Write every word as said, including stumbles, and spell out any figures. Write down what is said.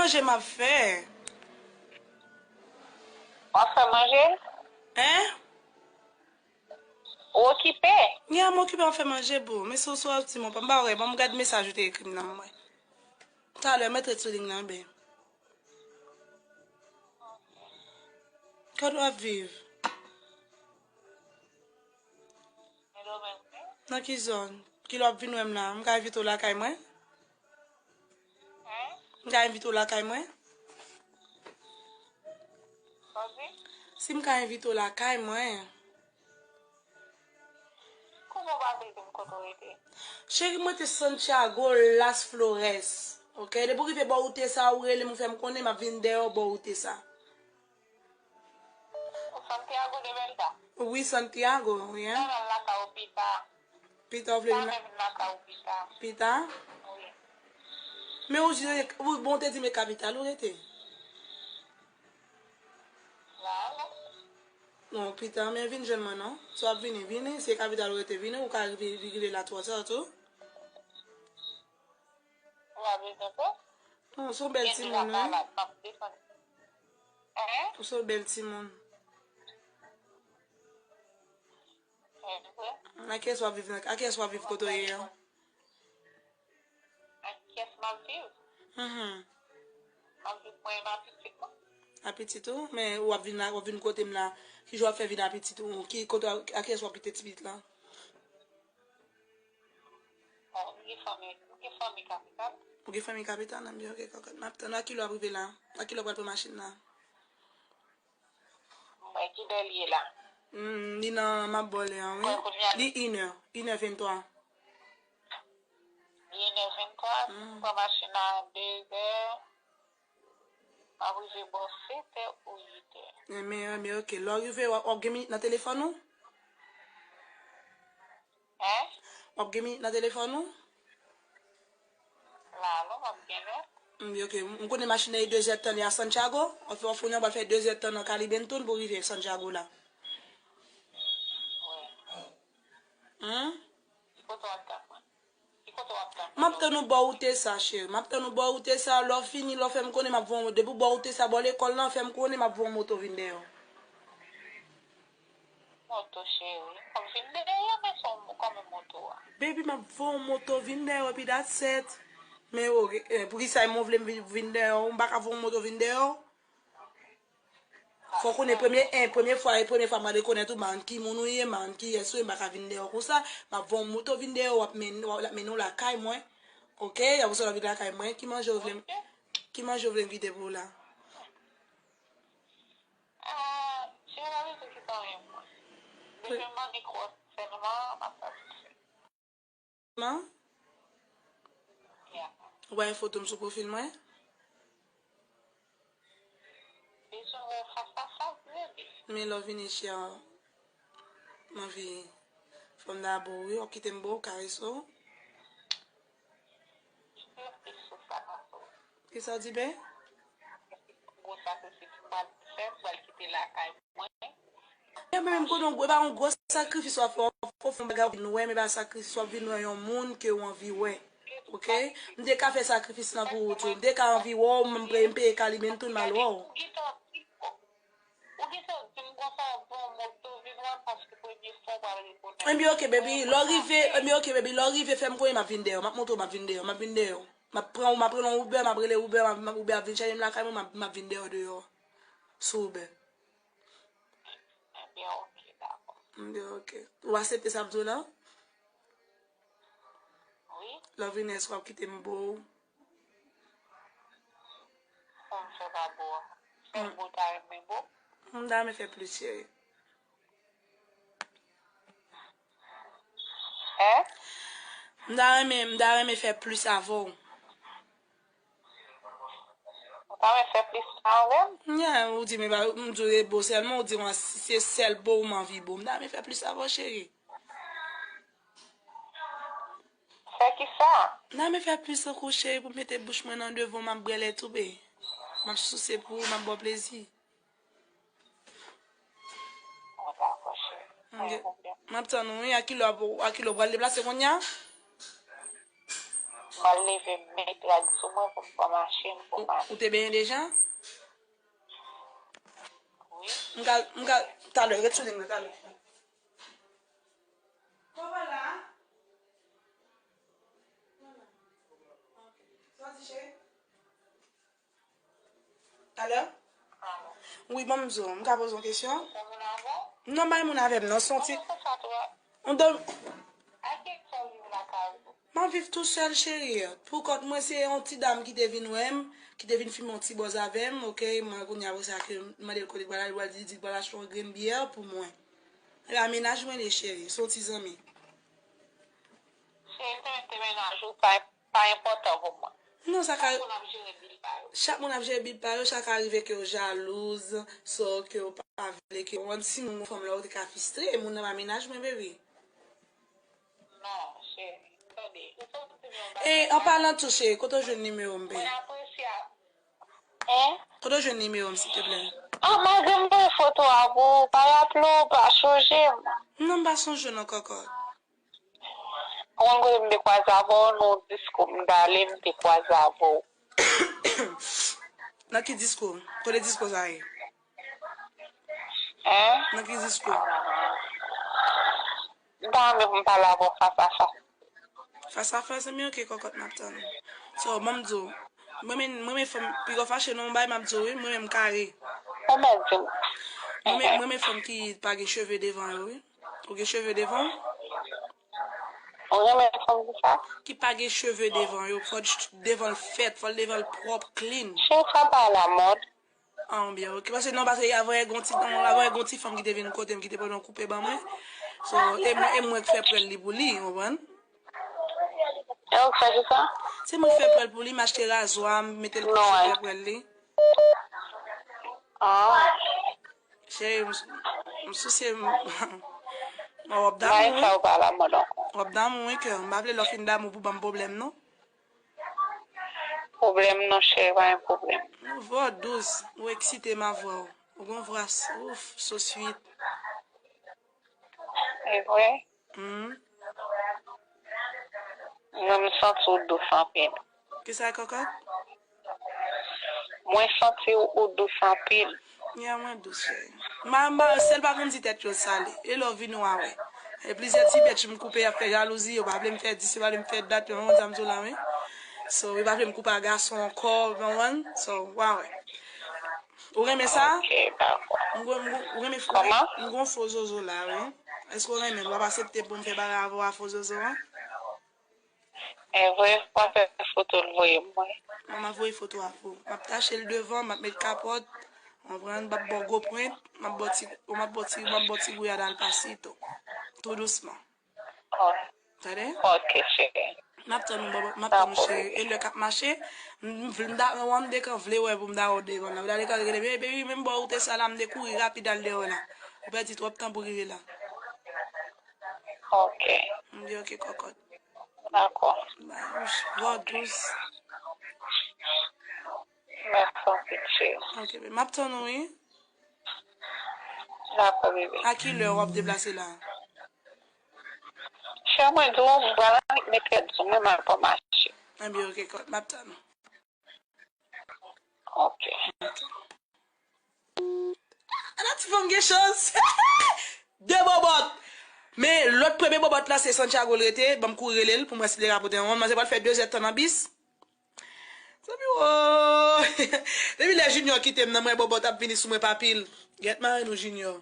manje m ap fè. W ap fè manje? Hein? Ou okipe? Yeah, m okipe, m ap fè manje, boo. Men si w sou ti mon pa m pa wè, ban m gad mesaj ou te ekri m nan, m wè. Talè, m ret sou liy nan, ben. Kote w ap viv? Nan ki zòn? Kilè w ap vin wè m la? M ka envite w lakay mwen? M ka envite w lakay mwen? Si m ka envite w lakay mwen? Kouman w pa vle di m kote w rete? Cheri, mwen te Santiago, Las Flores. Ok, depi w rive bò wout sa, ou rele m, ou fè m konnen, m ap vin dèyè w bò wout sa. Ou Santiago de Belda? Wi, Santiago, wi. Mwen menm lakay ou pita. Pita, ou vle vin la? Mwen menm lakay ou pita. Pita? Wi. Men ou di, ou, bon, ou te di men kapital ou rete. La, la. Non, pita, men vin jwenn mwen non. Si w ap vini, vini. Si e kapital ou rete, vini. Ou ka rive, rive la twò tè tou. Ou pa bezwen pè? Non, w se yon bèl timoun, wi. Hein? Ou se yon bèl timoun. Hein, vre? Ak kiyès w ap viv nan, ak kiyès w ap viv kote w ye an? Ak kiyès m ap viv? Mhm. M ap viv mwen menm ak pitit mwen. Ak pitit ou? Men w ap vin la, w ap vin kote m la. Ki jan w ap fè vin ak pitit ou? Ki kote, ak kiyès w ap kite ti pitit lan? Bon, m gen fanmi, m gen fanmi kapital. Ou gen fanmi kapital? Nan byen, ok, kòkòt. M ap tann. A kilè w ap rive la? A kilè w pral pran machin la? Mwen ki lè l ye la? Hmm, li nan, m ap ba w lè an, wi. Kòkòt, kounye a li inè, inè venntwa. Li inè venntwa, m pran machin la dezè. M ap rive bò setè ou uitè. Enben, enben, ok. Lè w rive, w ap, w ap gen minit nan telefòn ou? Hein? W ap gen minit nan telefòn ou? La, non, m ap gen lè. M, ok. M konnen machin nan e dezèdtan li a Santiago. W ap fè, w ap fè, w pral fè dezèdtan nan Calibenton pou rive Santiago la. Wi. Hein? Ki kote w ap tann mwen? M ap tann ou bò wout sa, cheri. M ap tann ou bò wout sa. Lè w fini, lè w fè m konnen, m ap voye yon, depi w bò wout sa, bò lekòl lan, fè m konnen, m ap voye yon moto vin dèyè w. Moto, cheri. M ap vin dèyè, men se yon, kòman moto a? Baby, m ap voye yon moto vin dèyè w, epi that's it. Men, ok, eh, poukisa mwen vle m vin, vin dèyè w? M pa ka voye yon moto vin dèyè w? Fò w konnen premye, en, premye fwa, e premye fwa m al rekonèt ou, m pa konn ki moun ou ye, m pa konn kiyès ou ye, m pa ka vin dèyè w konsa. M ap voye yon moto vin dèyè w, w ap men-, w ap mennen w lakay mwen. Ok, apre sa w ap vin lakay mwen. Ki manje w vle m, ki manje w vle m kite pou w la? Ah, se la rezo ki pa renmen mwen. Depi m mande kò sèlman, m ap satisfè. Man? Ou pa wè foto m sou pwofil mwen? Bezwen wè w fas a fas, baby. Men lè w vini, chè, m anvi fè m dabò, wi, w ap kite m bo, karese w. Kisa w di, bè? Gwo sakrifis m pral fè, m pral kite lakay mwen. E menm kote yon gwo, e pa yon gwo sakrifis w ap fè, w ap fè yon bagay w vin wè, men pa sakrifis w ap vin wè yon moun ke w anvi wè. Ok? M te ka fè sakrifis lan pou ou tou. M te ka anvi wè w, m pre-, m peye Calibenton m al wè w. Ou gentan, ou gentan di m konsa, bon, moto vin wè m paske premye fwa w pral rekonèt. Ebyen, ok, baby, lè w rive, ebyen, ok, baby, lè w rive, fè m konnen m ap vin dèyè w, m ap montre w m ap vin dèyè w, m ap vin dèyè w. M ap pran, m ap rele yon Uber, m ap rele Uber, m ap, m ap, Uber ap vin chèche m lakay mwen, m ap, m ap vin dèyè w deyò. Sou Uber. Ebyen, ok, dakò. Ebyen, ok. Ou aksepte sa m di w la? Wi. Lè w vini, èske w ap kite m bo w? Sa m fè pa bo a? Sèl bo ta renmen bo? M ta renmen fè plis, cheri. Hein? M ta renmen, m ta renmen fè plis avè w. Ou ta renmen fè plis avè m? Yeah, ou di, men ba, m di w e bo sèlman, ou di mwen se sèl bo ou m anvi bo. M ta renmen fè plis avè w, cheri. Fè kisa? M ta renmen fè plis anko, cheri, pou m mete bouch mwen nan devan w, m ap bwè lèt ou, be. M ap souse pou ou, m ap ba w plezi. Bon, dakò, cheri. Pa gen pwoblèm. M ap tann ou, wi. A kilè w ap, a kilè w pral deplase kounye a? m al leve m met rad sou mwen pou m pran machin pou m ale. Ou te benyen deja? Wi. M ka, m ka, talè, ret sou liy mwen, talè. Kòman la? Sa w di, cheri? Talè? Wi, ban m di w, m ka poze yon kesyon? Non, bay moun avè m, non, se yon ti. Ou do- M ap viv tou sèl, cheri. Pou kont mwen, se yon ti dam ki te vin wè m, ki te vin fimen yon ti bòz avè m, oke, mwen kounye a, apre sa, ke m mande l kote l pral ale, li pral di, di l pral achte yon grenn byè pou mwen. E pa mennaj mwen li ye, cheri, se yon ti zanmi. Cheri, te mete mennaj ou, pa, pa enpòtan pou mwen. Non, sa ka. Chak moun ap jere bil pa yo. Chak moun ap jere bil pa yo, sa ka rive ke yo jalouz, so ke yo pa vle ke, ou konprann, si moun fanm la, ou te ka fistre, moun nan pa mennaj mwen, baby. Non, cheri, tande, ou fè w santi m yon bagay. E, an palan tou, cheri, kote w jwenn nimewo m, baby? Mwen apresye a. Hein? Kote w jwenn nimewo m, silteplè? Ah, malgre m voye foto a pou ou, pa raple w, pa chonje m. Non, m pa sonje w non, kòkòt. Ou konn kote m te kwaze avè w, nan yon diskou m t ale, m te kwaze avè w. Nan ki diskou? Kote diskou sa ye? Hein? Nan ki diskou? M ta renmen pou m pale avè w fas a fas. Fas a fas, ebyen, oke, kòkòt, m ap tann ou. So, ban m di w, mwen menm, mwen menm fanm, piga w fache nan yon bagay, m ap di w, wi, mwen menm m kare. Ou mèt di m. Mwen menm, mwen menm fanm ki pa gen cheve devan yo, wi. Ou gen cheve devan w? Ou renmen fanm ki sa? Ki pa gen cheve devan yo, fò l ch-, devan l fèt, fò l devan l pwòp, clean. Cheve sa pa alamòd. Ah, byen, oke. Paske non, paske avan yè gon ti, non, avan yè gon ti fanm ki te vin kote m, ki te pran yon koupe ban mwen. So, e mwen, e mwen k fè prèl li pou li, ou konprann? E ou k fè kisa? Se mwen k fè prèl pou li, m achte razwa, m mete l pou fè prèl li. Ah. Cheri, m, m sousye, m, w ap damou, wi. Sa ou pa la mòd ankò. W ap damou, wi, kè. M pa vle lè w fin damou pou ban m pwoblèm, non. Pwoblèm non, cheri, pa gen pwoblèm. Ou vwa dous, ou eksite m a vwa w. Ou gon vwa s-, ouf, so sweet. E vre? Hmm. Mwen, m santi w dous anpil. Kisa, kòkòt? Mwen santi w, ou dous anpil. Ya, mwen dous, cheri. Ma, ma, sèl pa konn di tèt yo sale. E lè w vini w a wè. E plizyè ti bèt m koupe, y ap fè jalouzi, yo pa vle m fè dis, yo pa vle m fè dat, yo konn sa m di w la, wi. So, yo pa vle m koupe a gason ankò, ou konprann? So, w a wè. Ou renmen sa? Ok, dakò. M gon, m gon, ou renmen fo, kòman? M gon fo zozo la, wi. Èske w renmen l? W ap aksepte pou m fè bagay avè w a fo zozo an? E vre, w ap fè foto l voye m, wi. Mwen, m ap voye foto a pou ou. M ap tache l devan, m ap met kapòt, w konprann, m ap ba w gwo pwent, m ap ba w ti, m ap ba w ti, m ap ba w ti gouyad al pasito. Tou dousman. Oh. Tande? Ok, cheri. M ap tann ou, bòbò, m ap tann ou, cheri. E lè k ap mache, m, m vle, m ta, m dekan vle wè pou m ta wè w devan nan. Ou ta dekan rele, "Baby, baby, menm bò ou te sa la, m te kouri rapid al dèyè w la." Ou pèdi twòp tan pou rive la. Ok. M di, "Ok, kòkòt." Dakò. Bay, vwa dous. Mèsi anpil, cheri. Ok, baby, m ap tann ou, wi. Dakò, bebe. A ki lè w ap deplase la? Chè mwen di w, m pral annik mèkredi, mwen m al pran mache. Ebyen, ok, kòt, m ap tann ou. Ok. Ala ti fanm gen chans. De bòbòt. Men lòt premye bòbòt la, se Santiago l rete. Ban m kouri rele l pou m wè si l te ka pote yon. Manzè pral fè de zè tan nan bis. Zanmi, woy! Depi lè Junior kite m nan, mwen bòbòt ap vini sou mwen pa pil. Gèt mare nou, Junior.